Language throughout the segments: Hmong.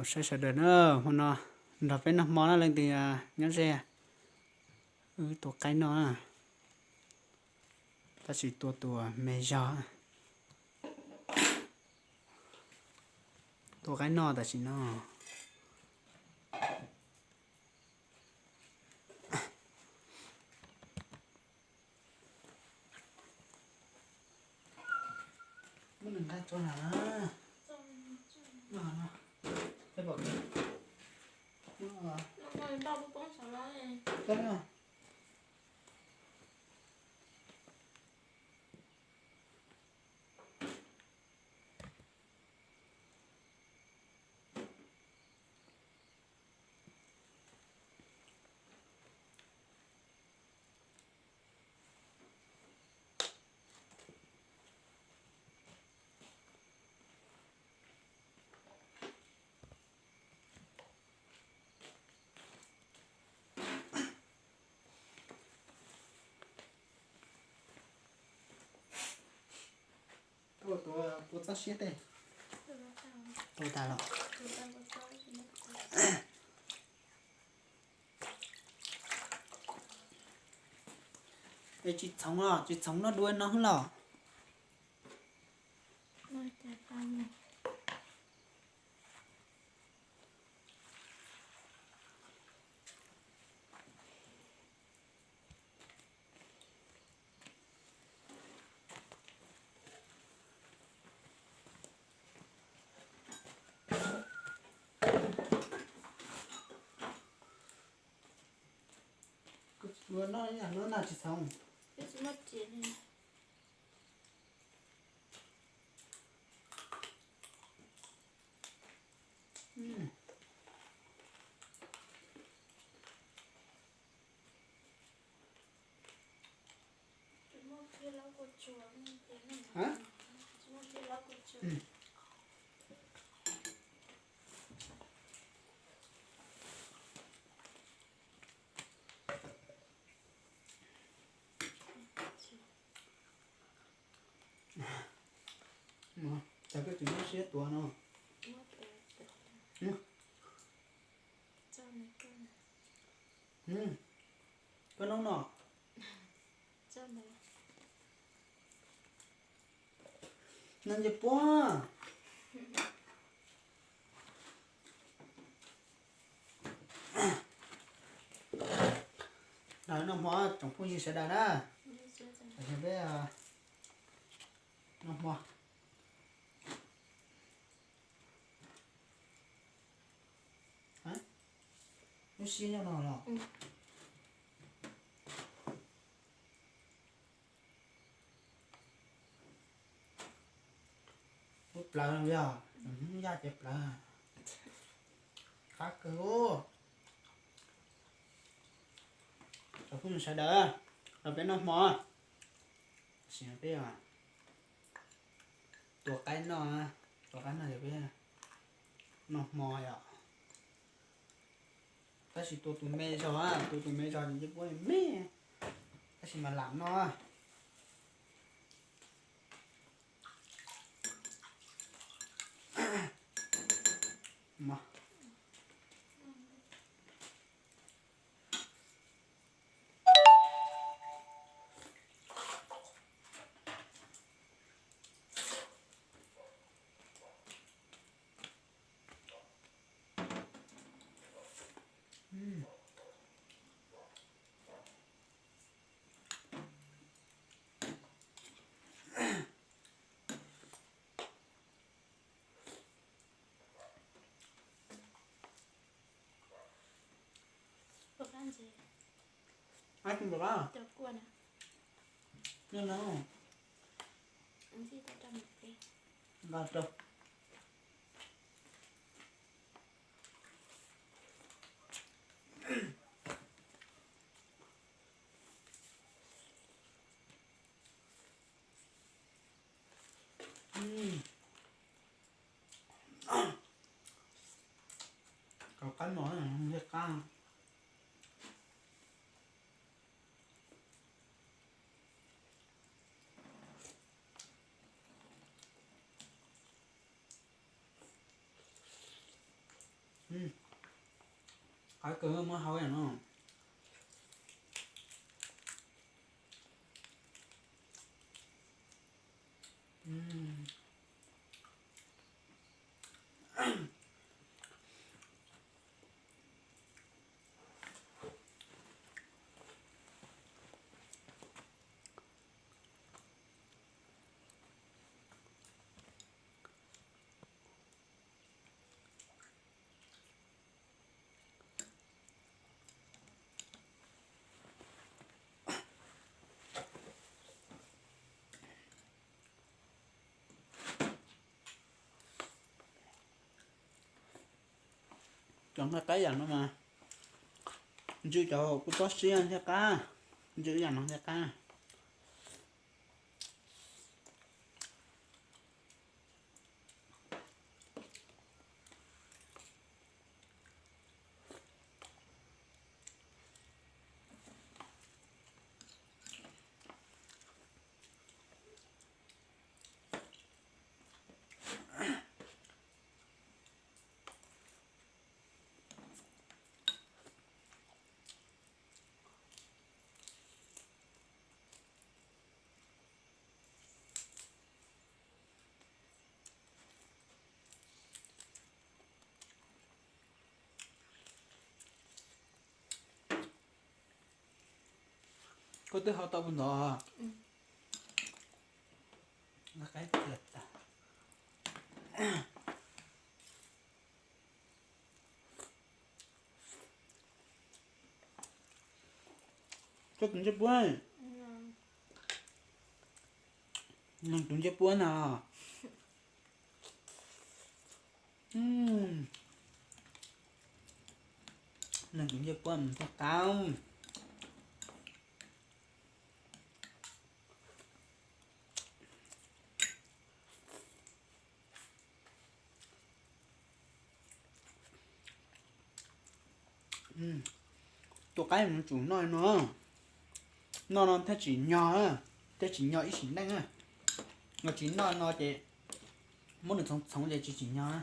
Saib sawv daws na, hmo no nrog peb noj hmo na leej twg nyob ze. Wb tua qaib noj na, tab sis tua tus me zog. Tua qaib noj tam sim no. Muab nws nqa tso na. No, no. Peb pom. No. Tuaj tua, tua txob siab tej. Tua tas los. Es tsis txhoov los, tsis txhoov noj dua no los. Kuv tsis ua no, no na tsis txhoov. Cas koj tsis muab siab tuav no? Koj noob no. No nce puab. Noj hmo tsoom phooj ywg sawv daws na. Tam sim peb noj hmo. Lub siab nyob no los. Ub, plawv yog, yaj ces plawv. Qab kawg. Cov phooj ywg sawv daws, los peb noj hmo. Sim peb tua qaib noj, tua qaib noj yog peb noj hmo yom. Tab sis tua tus me zog, tua tus me zog ces puab me, tab sis mas lam noj. Nqa rau. Kaus qaib mos thiaj qab. Qab kawg muab hau no. Cov nqaij qab yam no mas ntsw cov kuj txob siab thiaj qab, ntsw yam no thiaj qab. Koj twb hau tau puag ntov. Koj tus ncej puab, neeg tus ncej puab no. Neeg tus ncej puab mus txog qab. Tus qaib no tsum noj no, noj no thiaj tsim nyog, thiaj tsim nyog ib sim neej. Yog tsis noj no ces muab nws txhoov txhoov ces tsis tsim nyog.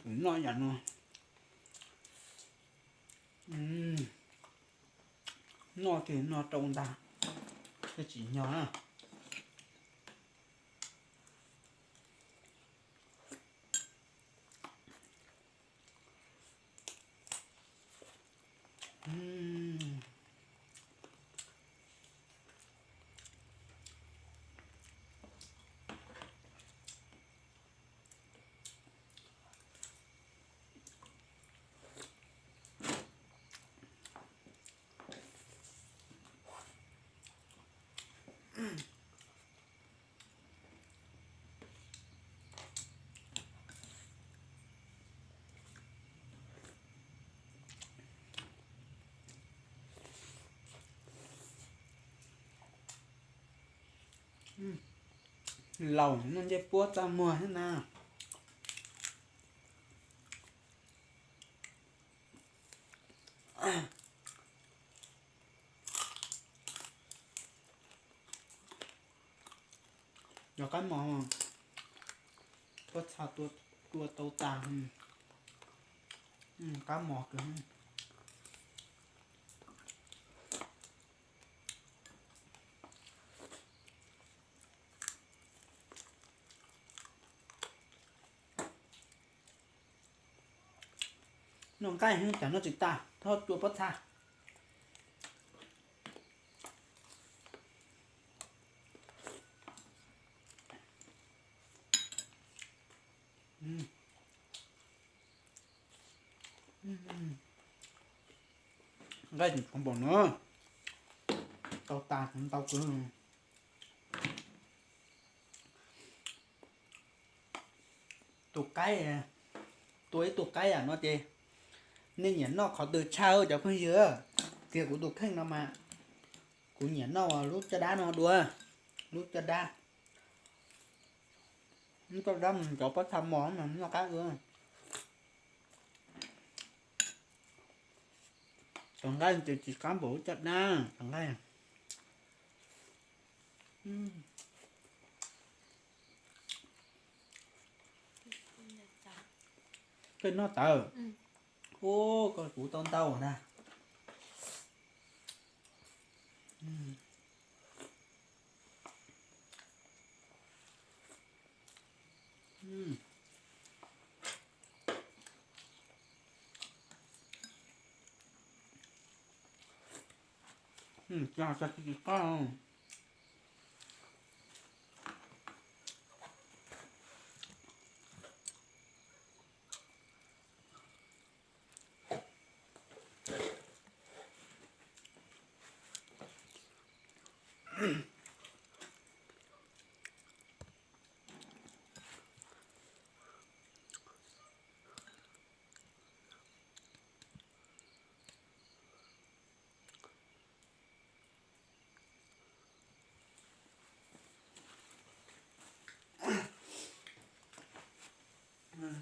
Kuv noj yam no, noj ces noj rau ntag, thiaj tsim nyog na. Laus noj ncej puab txaj muag thiab na. Yog qab mos, pob txha tua tau tas, qab mos kawg. Noj nqaij heev cas noj tsis tas, txhob tua pob txha. Nqaij tseem tshuav npaum no, tau tas kuv ntau kawg. Tus qaib, tua ib tug qaib yam no ces nej nyiam noj qhov twg tshaj cov phooj ywg? Tias kuv tus kheej no mas kuv nyiam noj lub caj dab no dua, lub caj dab, lub caj dab mus cov pob txha mos mas noj qab dua. Cov nqaij ces tsis qab npaum lub caj dab, cov nqaij. Koj noj tawv. Ub, koj kuv tau ntau ntag.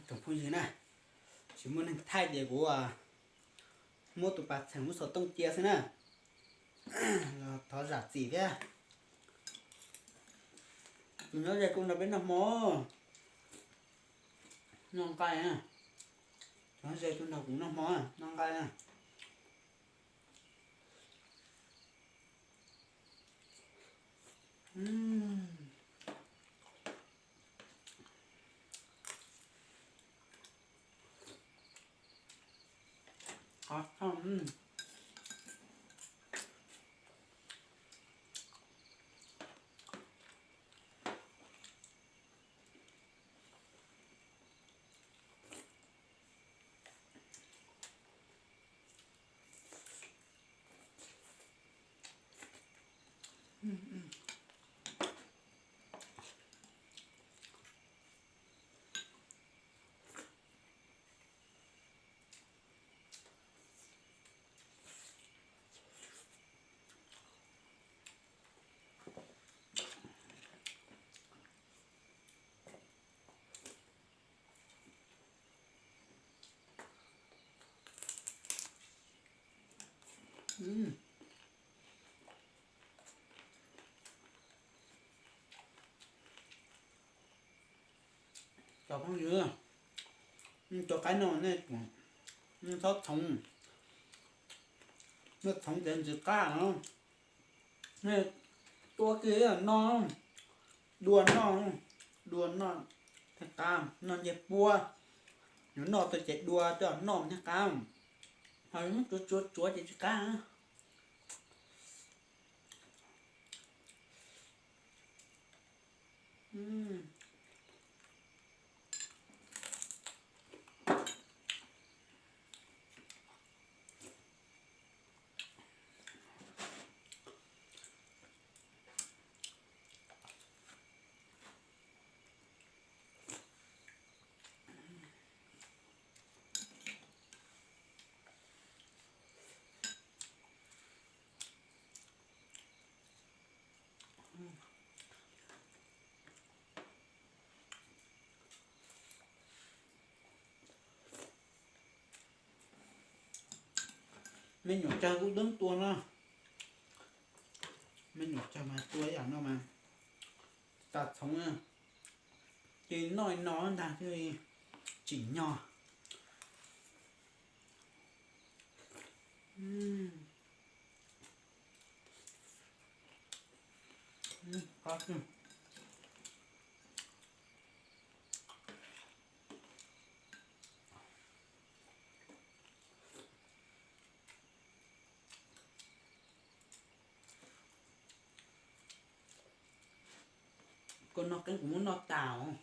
Tsoom phooj ywg na, tsis muaj neeg thaij ces kuv muab tus pas txheem muab xov tooj cia xwb na. Los thov zam txim thiab. Tus nyob ze kuj nrog peb noj hmo, noj nqaij na. Tus nyob ze kuj nrog kuv noj hmo, noj nqaij na. Cov phooj ywg, cov qaib no nej txhob txhoov, nej txhoov ces ntxim qab no. Nej tua kiag no, dua noj, dua noj thiaj qab, noj ncej puab. Yuav noj tau ces dua coj noj thiaj qab. Ho tsuav tsuav tsuav ces tsis qab. Me nyuam tsawg kuj deev tua no. Me nyuam tsawg mas tua ib yam no mas tas txhoov, ces noj no ntag thiaj li tsim nyog. Koj noj qeeb kuv muab noj tas os.